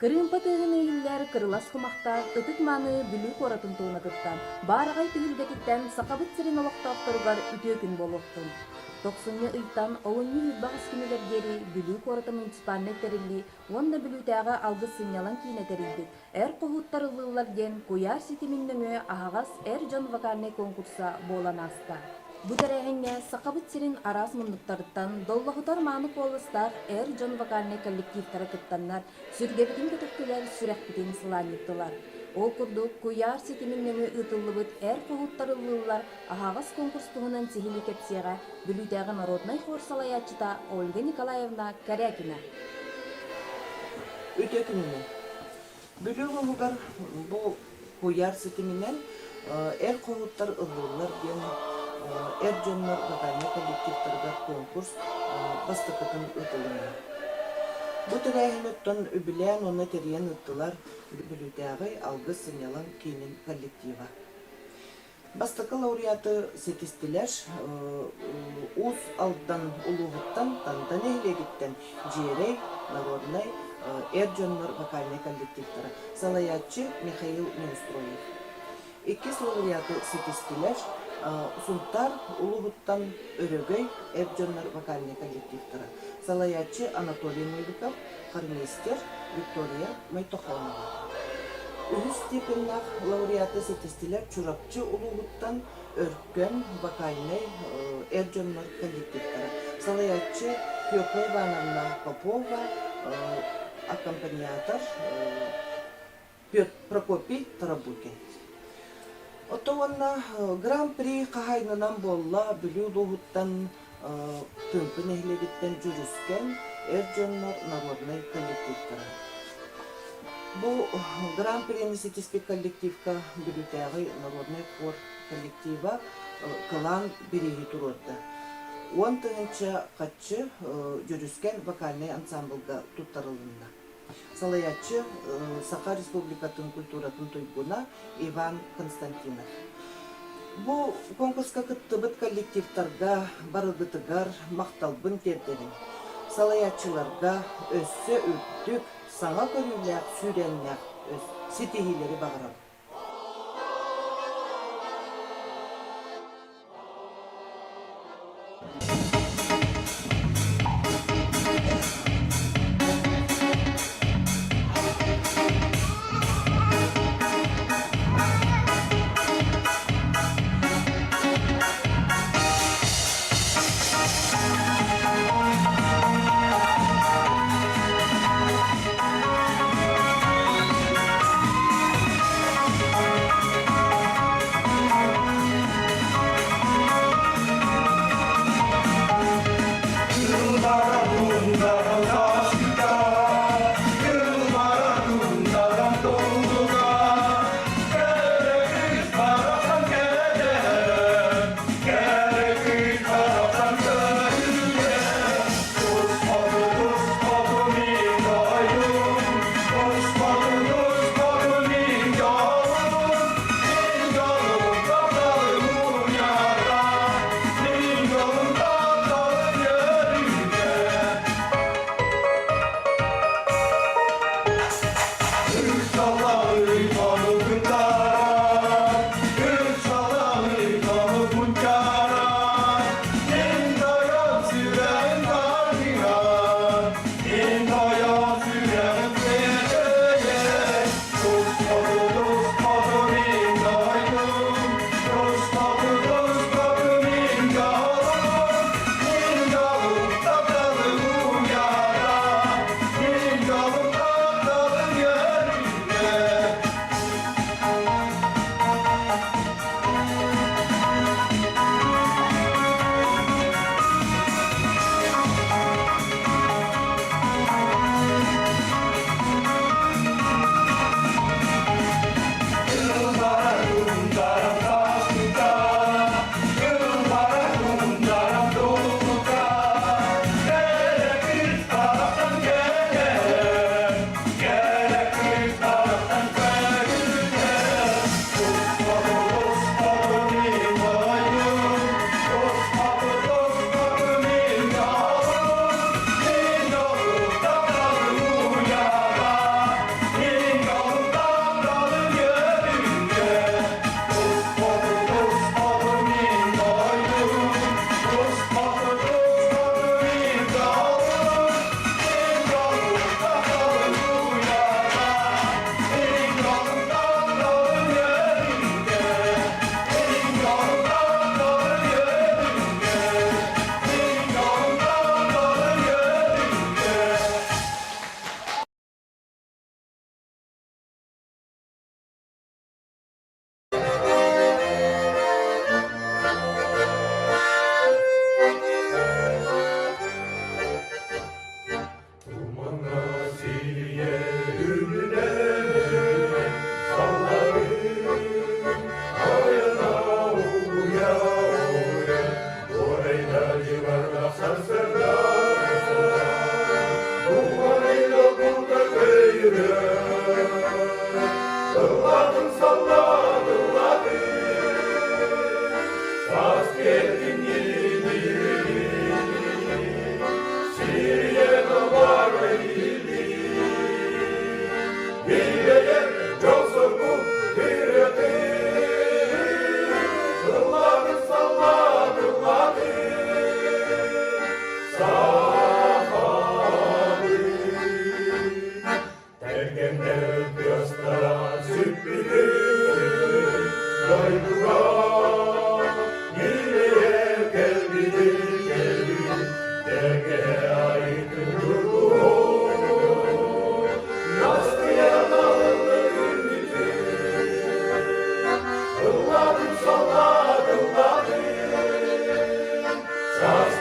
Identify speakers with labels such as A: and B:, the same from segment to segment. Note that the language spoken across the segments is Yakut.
A: Кырыымпа тыаһын иһиллэр кырылас кумахтаах ытык-мааны Бүлүү куоратын туонатыттан, баараҕай түһүлгэтиттэн Сахабыт сирин олохтоохторугар үтүө күн буолуохтун! Тохсунньу ыйтан олунньу 28 күнүгэр диэри Бүлүү куората муниципальнай тэриллии уонна Бүлүүтээҕи Алгыс сынньалаҥ киинэ тэрийбит Эр хоһууттар ыллыыллар диэн куйаар ситимин нөҥүө аһаҕас эр дьон вокальнай конкурса буолан ааста. Бу тэрээһиҥҥэ Сахабыт сирин араас муннуктарыттан доллоһутар мааны куоластаах эр дьон вокальнай коллективтара кыттаннар, сүргэбитин көтөхтүлэр, сүрэхпитин сылаанньыттылар. Ол курдук, куйаар ситимин нөҥүө ыытыллыбыт Эр хоһууттар ыллыыллар аһаҕас конкурс туһунан сиһилии кэпсиэҕэ Бүлүүтээҕи народнай хор салайааччыта Ольга Николаевна Корякина.
B: Үтүө күнүнэн. Бүлүү улууһугар бу куйаар ситиминэн эр хоһууттар ыллыыллар диэн эр дьоннор вокальнай коллективтарыгар конкурс бастакытын ыытылынна. Бу тэрээһини оттон үбүлээн уонна тэрийэн ыыттылар Бүлүүтээҕи Алгыс сынньалаҥ киинин коллектива. Бастакы лауреаты ситистилэр Уус Алдан улууһуттан Танда нэһилиэгиттэн Дьиэрэй народнай эр дьоннор вокальнай коллективтара, салайааччы Михаил Неустроев. Иккис лауреаты ситистилэр Сунтаар улууһуттан Өрөгөй эр дьоннор вокальнай коллективтара, салайааччы Анатолий Новиков, хормейстер Виктория Мойтохонова. Үһүс степеннээх лауреаты ситистилэр Чурапчы улууһуттан Өркөн вокальнай эр дьоннор коллективтара. Салайааччы Фекла Ивановна Попова, аккомпаниатор Прокопий Тарабукин. Оттон уонна Гран-при хаһаайынынан буолла Бүлүү улууһуттан Тыымпы нэһилиэгиттэн Дьүрүскэн эр дьоннор народнай коллективтара. Бу Гран-прини ситиспит коллективка Бүлүүтээҕи народнай хор коллектива кылаан бирииһи туруорда. 10 000 хаччы Дьүрүскэн вокальнай ансамблга туттарылынна. Салайааччы Саха Республикатын культуратын туйгуна Иван Константинов. Бу конкурска кыттыбыт коллективтарга барыгытыгар махталбын тиэрдэбин. Салайааччыларга өссө үрдүк, саҥа көрүүлээх, сүүрээннээх ситиһиилэри баҕарабын.
C: Ыллатын саллаат ыллатын, саас Тэлгэннэр тыастара сүппүтүн дойдуга Ньирэйэ кэлбитин кэлбит тэгэ айытын Настыйан аллы Ыллатын саллаат ыллатын Саас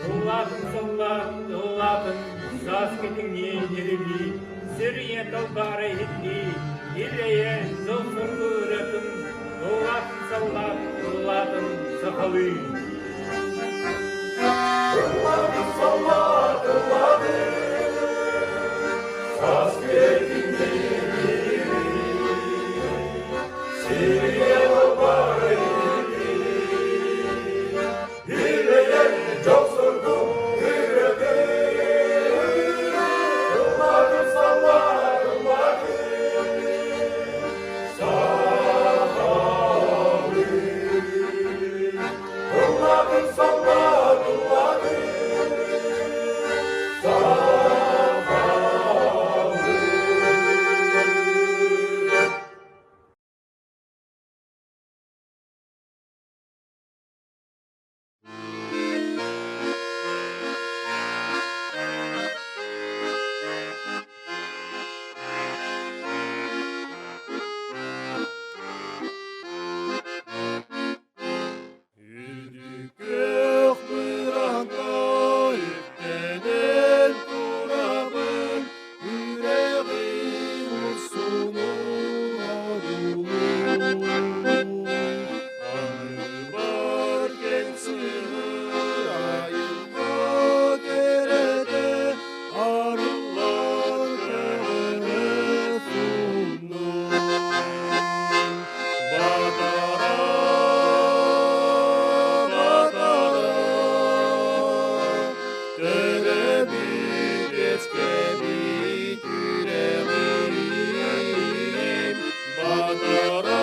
D: Ыллаатын сыллаат, ыллаатын, саас кэтиҥниин дьирилии, сир ийэ талбаара иһиллии, ил-эйэ, дьол-соргу ырыатын, ыллаатын саллаат, ыллаатын сахалыы.
C: Ыллаатын саллаат, ыллаатын, саас кэтиҥниин сир ийэ талбаара иһиллии, дьол-соргу ырыатын, ыллаатын саллаат, ыллаатын, сахалыы. Ыллаатын саллаат, ыллаатын, сахалыы.
E: Үрдүкүөх быраҥка үктэнэн турабын, үрэҕин урсунун одуулуун. Аныыбар кэҥсыыр айылҕа кэрэтэ арыллан көҕөнө суннун. Батара, батара, төрөбүт үөскэбит үрэҕим. Батара,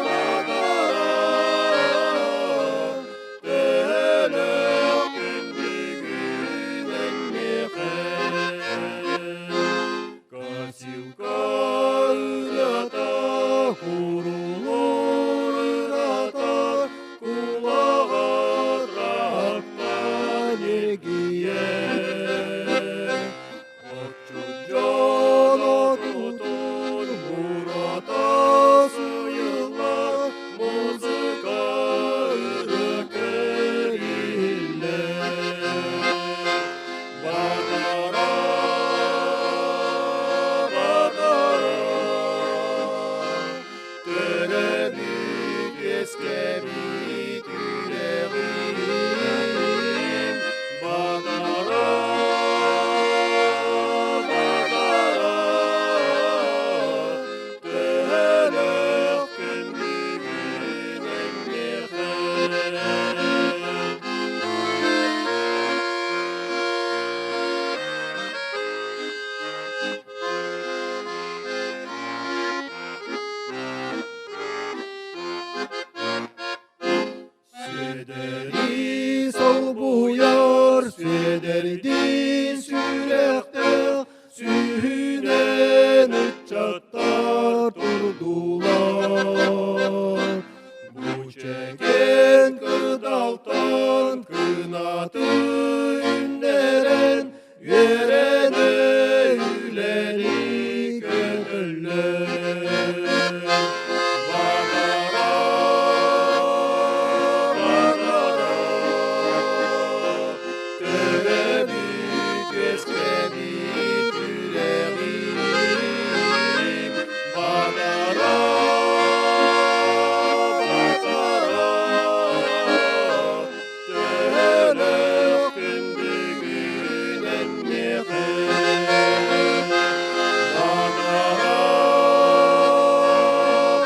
E: батара, төһөлөөх күн бүгүн миэхэ. Косилка ырыата, курулуур ырыата, кулаҕар рактан эргийэр. Отчут дьон отутун мурата сыйыллар, музыка ырыа кэриллэр. Батара, батара, төрөбүт үөскэбит үрэҕим. Батара, батара, төһөлөөх күн бүгүн эйиэхэ. Сүөдэри солбуйар сүөдэрдиин сүрэхтээх сүүһүнэн ыччаттар турдулар. Бу чэгиэн кырдалтан куотан кынаты үүннэрэн үөрэнэ үлэлии көтөллөр. Баҕара, баҕара, төрөөбүт үөскээбит үрэҕим. Баҕара, баҕара, Төлөх күн бүгүн миэхэ Баҕара,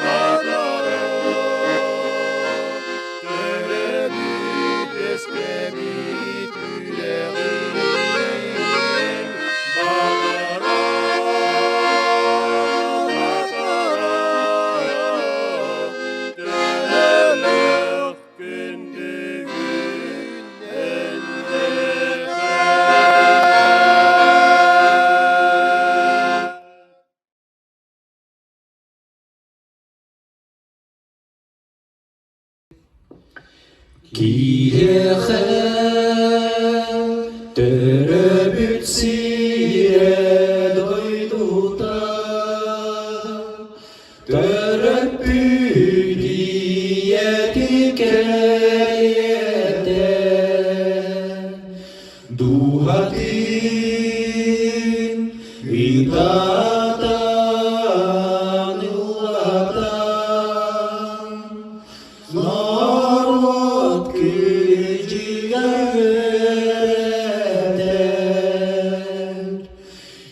E: баҕара, төрөөбүт үөскээбит үрэҕим. Баҕара, баҕара, төлөх күн бүгүн
F: Киһиэхэ төрөөбүт сирэ дойдута Төрөппүт ийэтин кэриэтэ дууһатын ытатан ыллатан норуот кырдьыгар үөрэтэр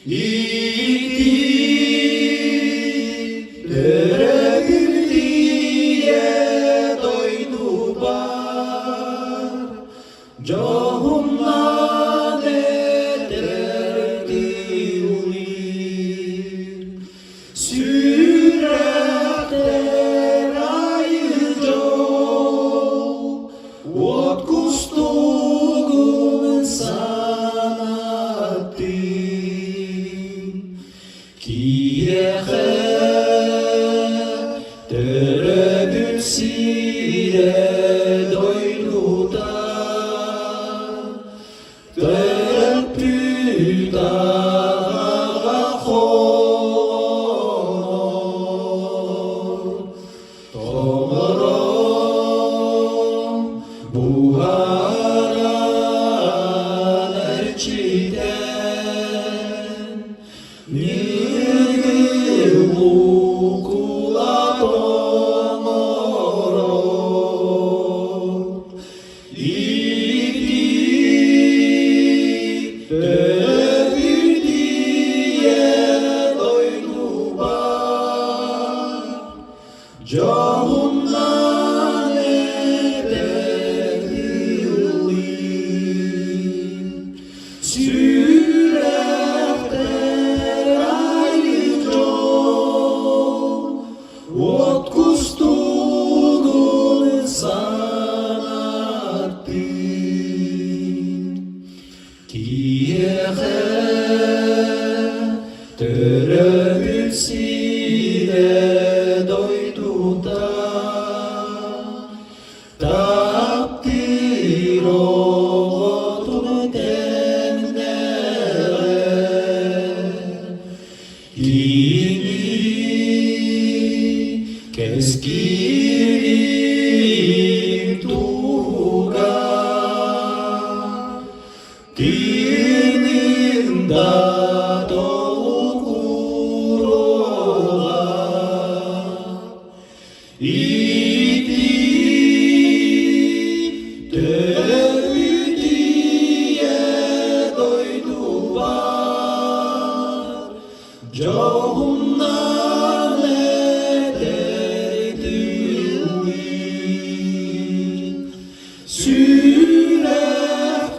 F: Ити төрөппүт ийэ дойдубар дьоһуннаан этэр тыллыыр сүрэхтэр айыы дьол Уот кустугун санаттын, киһиэхэ төрөөбүт сирэ дойдута төрөппүт аҕаҕа холонор. Тоҥорон буһаран эрчитэн Ньыгыл лукула тоҥорон Ити төрөөбүт ийэ дойдубар Дьоһуннаан этэр тыллыыр, сүрэхтэр айыы дьол, уот кустугун санаттыыр. Киһиэхэ төрөөбүт сирэ дойдута таптыыр оҕотун тэҥнэҕэ кини кэскилин туһугар Тыынын да толук ууруоҕа, ити төрөөбүт ийэ дойдубар дьоһуннаан этэр тыллыы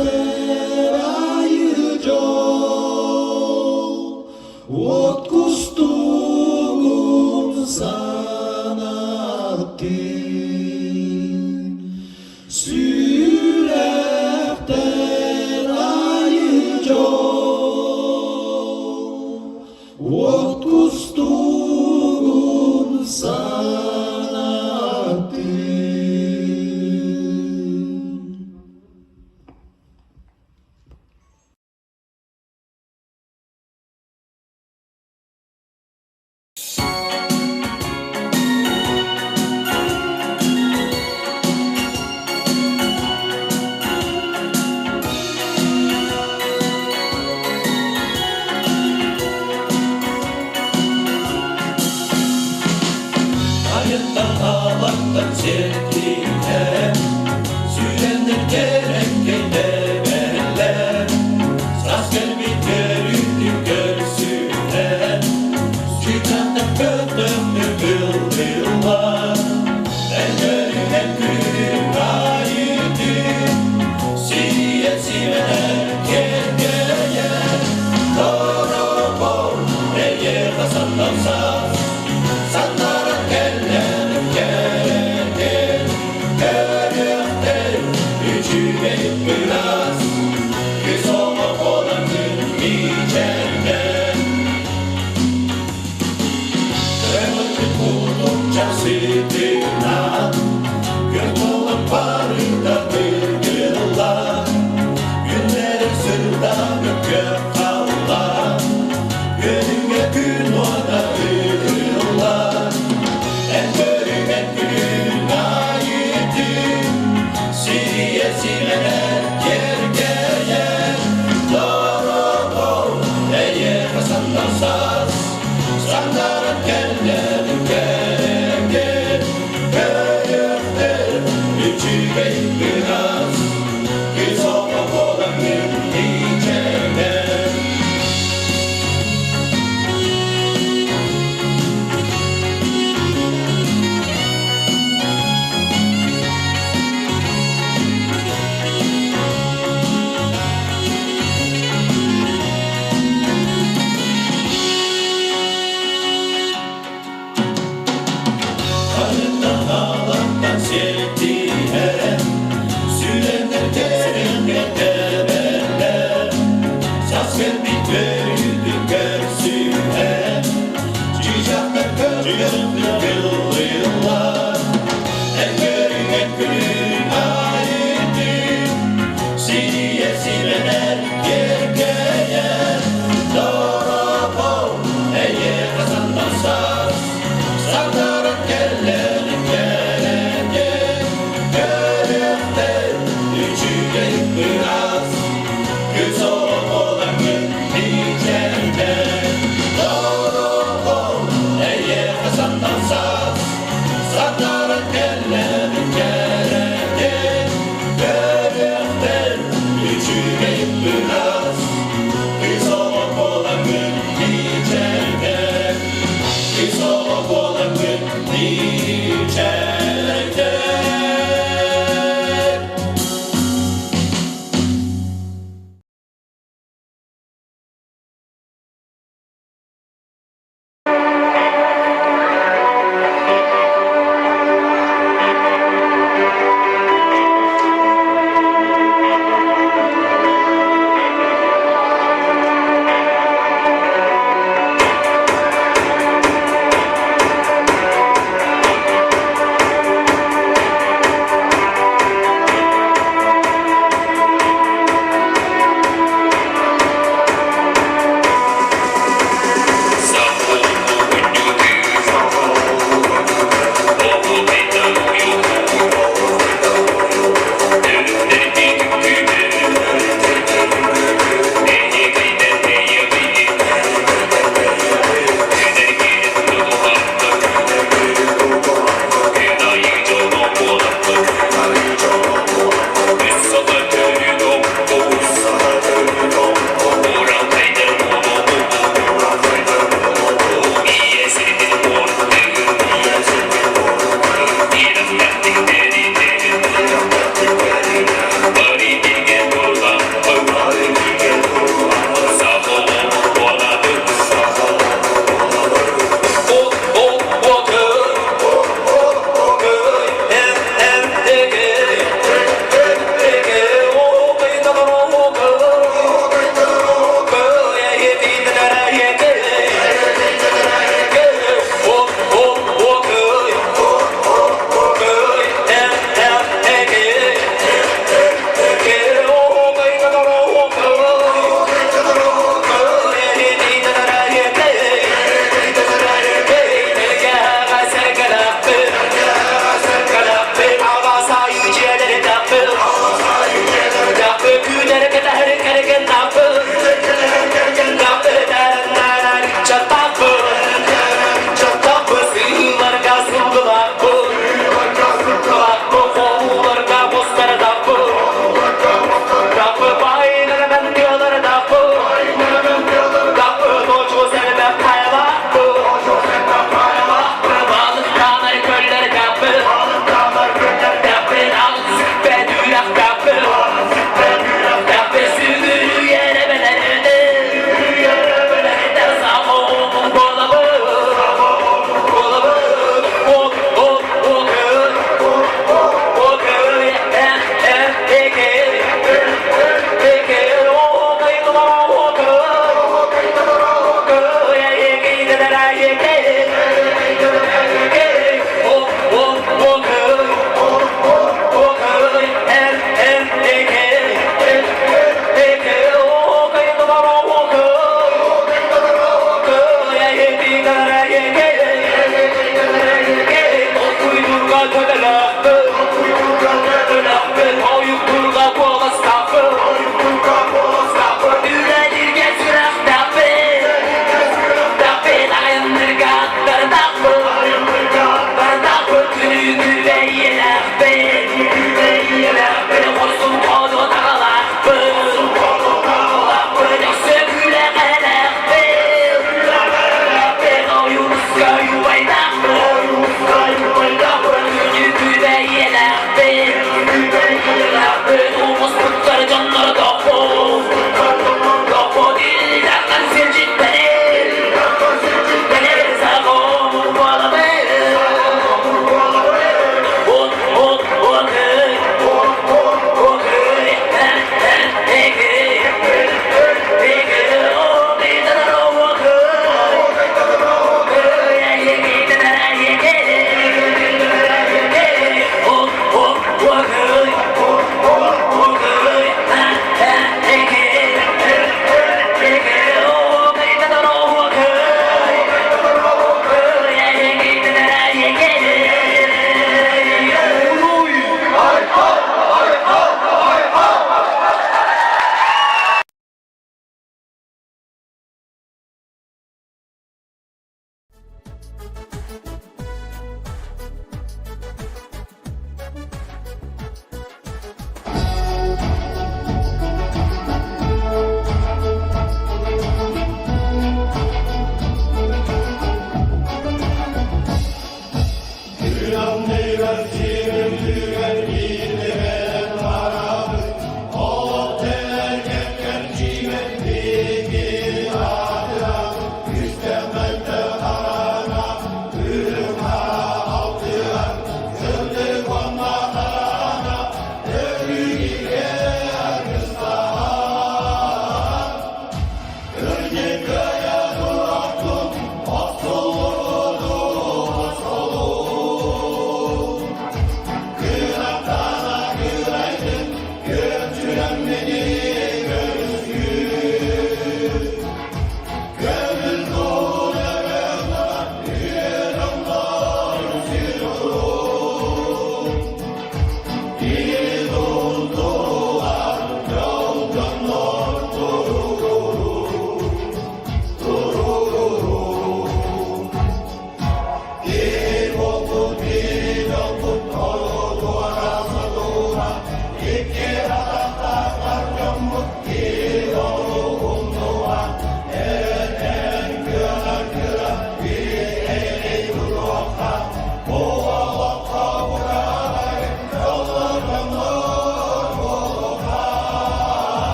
F: Сүрэхтэр айыы дьол, уот кустугун санаттын. Сүрэхтэр айыы дьол, уот кустугун санаттын.
C: Үчүгэй быраас, Күс оҕо буолаҥҥын мичээрдэн. Көмөлтүт курдук чахсытынан, Күн буолан барыта тыгылла, Күннэрин сырдаан өккө халла, Күнүҥэ күн уота ыһылла. Эн көрүҥ күнүн айытын, Сирийэ симэнэр киэркэйэр, Дорогой, эйиэхэ саннар саас, Сандаран кэллэр кэрэгэр, Көрүөхтэр үчүгэй быраас, Күс оҕо буолаҥҥын ичэҥнэр.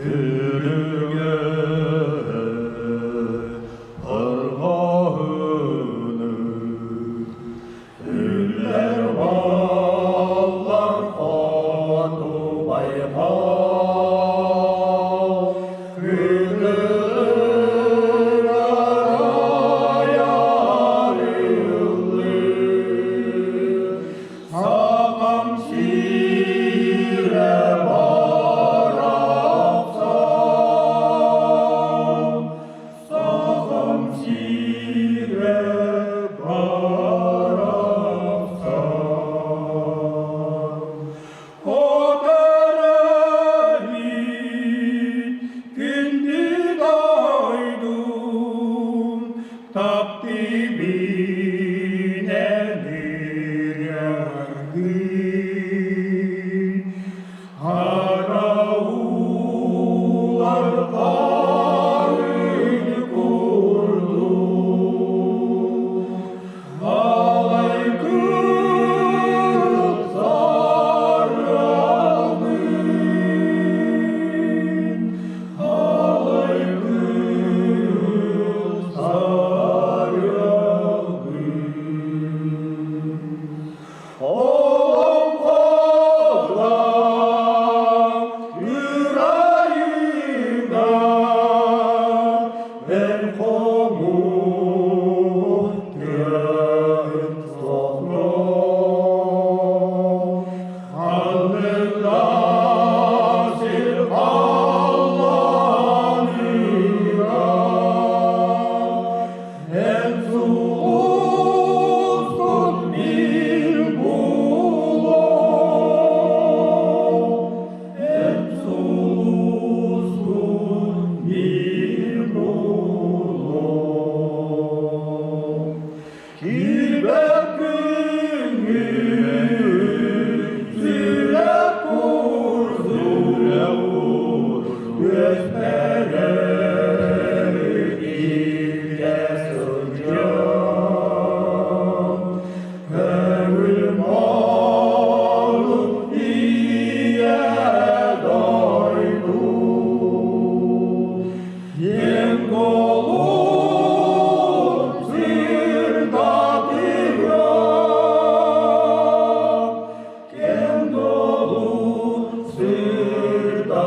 E: Күлүгэ ырҕаһыны Үллэр баллар хоту байҕал Күлүгэр айарыллыы Сахам сирэ барахсан, Сахам сирэ барахсан. Оторобит күндү дойдум, таптыыбын эн ырыаҕын. Хара уулар харын курдук, Алай кыл сарыалгын, Алай кыл сарыалгын. Олоҥхоҕо ырайыга эн хомуһун тыаһын соһро ханнык да сир халлааныга Эн сулускун мин булуом, эн сулускун мин булуом. Килбэт күҥҥүн сүрэх курдук үөспэрэр илдьэ сылдьан көҥүл маалы ийэ дойду Киэҥ голун сырдатыа, киэҥ голун сырдатыа.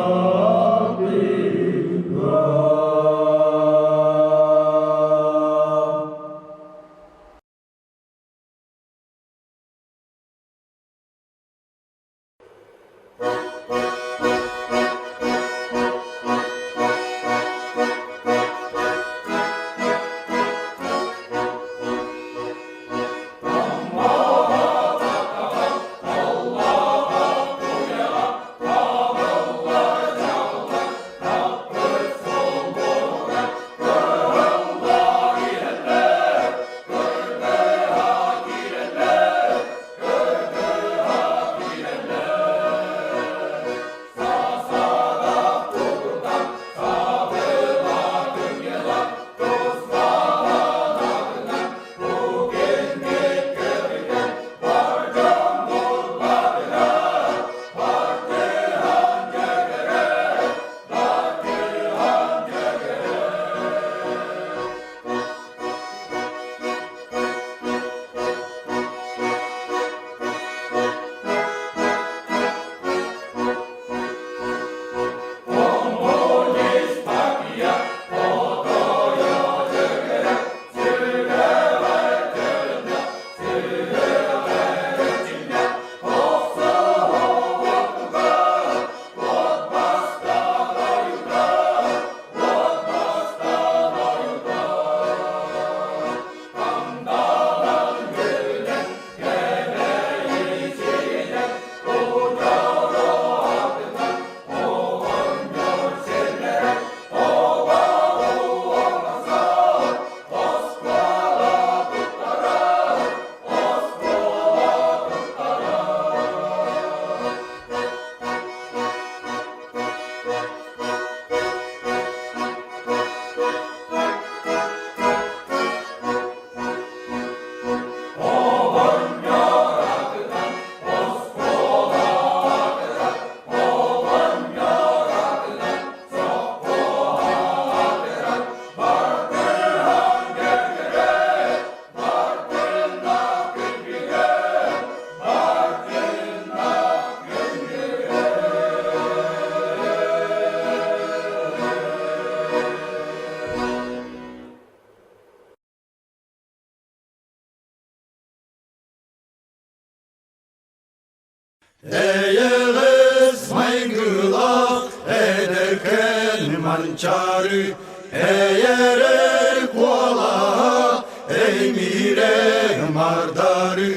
E: Эйэҕэс майгылаах эдэркээн Манчаары эйэрэр куолаһа эймиирэ мардары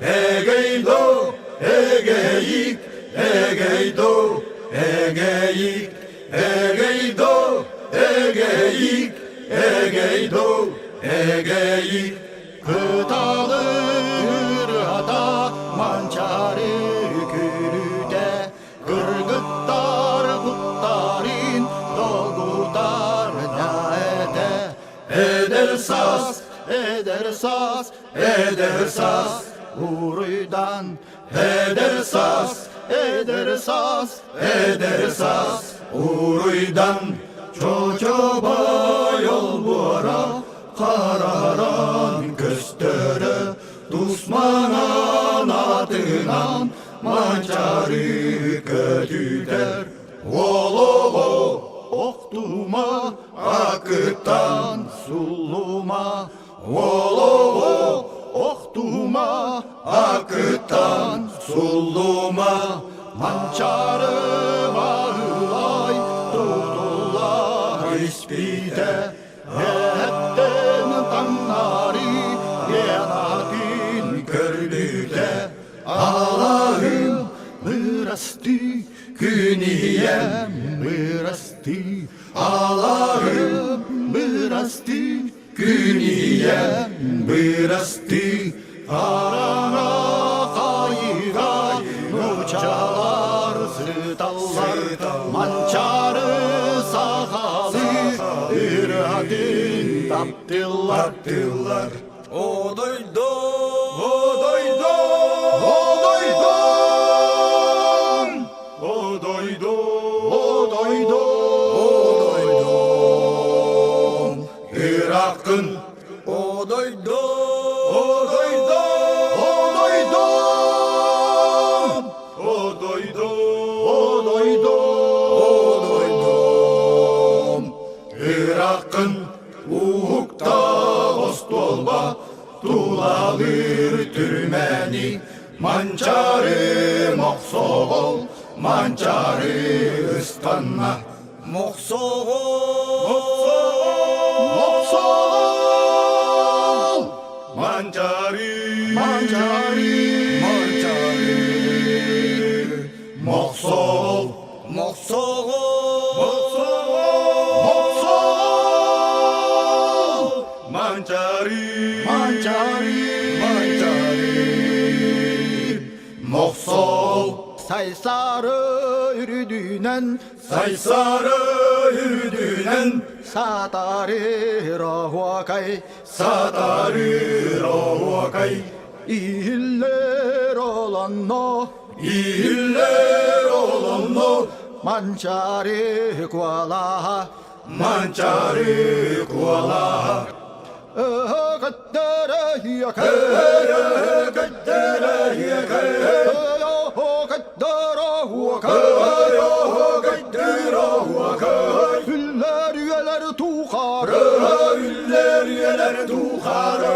E: Эгэй-до, эгэйик, эгэй-до, эгэйик, эгэй-до, эгэйик, эгэй-до, эгэйик. Кыталыр ата манчаары күрүтэ, кыргыттар куттарын долгутар да этэ. Эдэр саас, эдэр саас, эдэр саас, уруйдан, эдэр саас, эдэр саас, эдэр саас, уруйдан, чочобой олбуора Хараран көстөрө дусманан атынан манчары көтүтэр Олоҕо охтума акыттан суллума Олоҕо охтума акыттан суллума Манчары баһылай тутулла испитэ Эһэттэн таҥнары Генатын көрдүтэ Алаһым бырастыы күн ийэм бырастыы Алаһым бырастыы күн ийэм бырастыы Хараҥа хайыга нууччалар сыталлар Манчаары сахалыы ырыатын таптыыллар тыллар
G: О дойду
E: О дойду О дойдум О дойду О дойду О дойдум Иракын
G: О дойду
E: О дойду О дойдум О дойду О дойду О дойдум Иракын уһуктаах остуолба тулалыыр түрмэни Манчаары мохсоҕол Манчаары ыстанна
G: Мохсоҕол
E: Мохсоҕол Манчаары Манчаары Манчаары Мохсоҕол
G: Мохсоҕол
E: Мохсоҕол Мохсоҕол Манчаары Манчаары Манчаары Мохсоҕол
H: Сайсары үрдүнэн
E: Сайсары үрдүнэн
H: Сатары оһуокай
E: Сатары оһуокай
H: Иһиллэр олонно
E: Иһиллэр олонно
H: Манчаары куолаһа
E: Манчаары куолаһа
H: Ыһыгыттара
E: Ыһыгыттара
H: Үллэр үйэлэр тухары
E: Үллэр үйэлэр тухары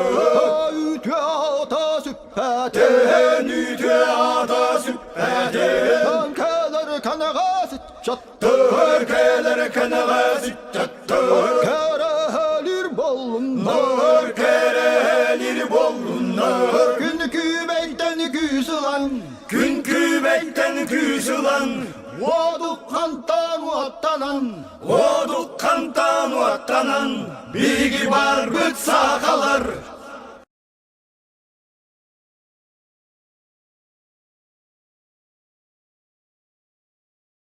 H: Үтүө аата сүппэтин
E: Үтүө аата сүппэтин
H: Кэлэр кэнэҕэс ыччаттар
E: Кэлэр кэнэҕэс ыччаттар
H: Кэрэһэлиир буоллуннар
E: Кэрэһэлиир буоллуннар
H: Күн күбэйтэн күүс ылан
E: Күн күбэйтэн күүс ылан
H: Уодук хантан уоттанан
E: Уодук хантан уоттанан Биһиги барбыт сахалар.